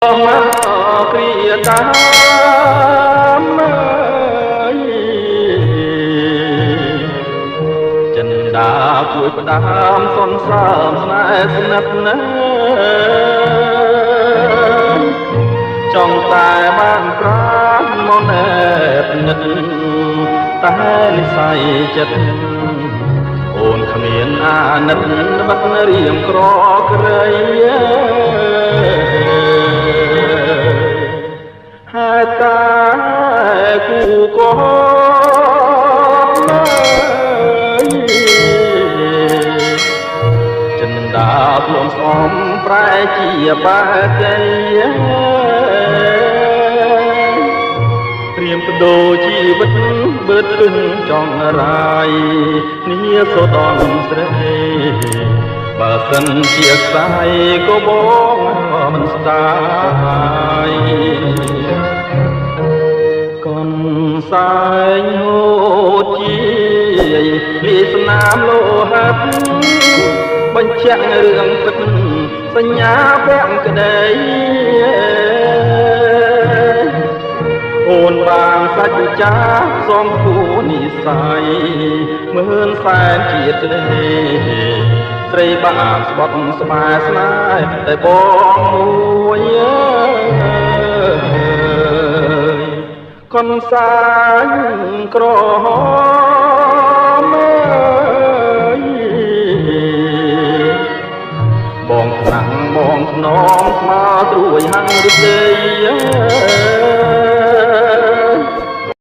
មកគ្រាតាមចិនដា ជួយផ្ដាមសនសើមស្នេហ៍ស្និទ្ធណា ចង់តែបានប្រាំមកណែបនិត តែនិស័យចិត្តអូនគ្មានអាណិត បិទរៀមក្រក្រៃ ហេតុតែគូកចិនដា ធ្លំស្អំប្រែជាបាជ័យ ត្រៀមបដូរជីវិត បើទឹងចង់រាយនីសូដនស្រី បើសិនជាខ្សែក៏បងមិនស្ដាយ កុនសែងហូតជាលីស្នាមលោហិត បញ្ជាក់រឿងពិតសញ្ញាពាក់ក្តី អូនបានសច្ចចាសំគូនិស័យ មឿនសែនជាតិក្តី ស្រីបានស្បត់ស្បែស្នេហ៍តែបងមួយកុនសាញក្រហមអើយ បងថ្នាំងបងថ្នមស្មើត្រួយហាំងឫស្សី។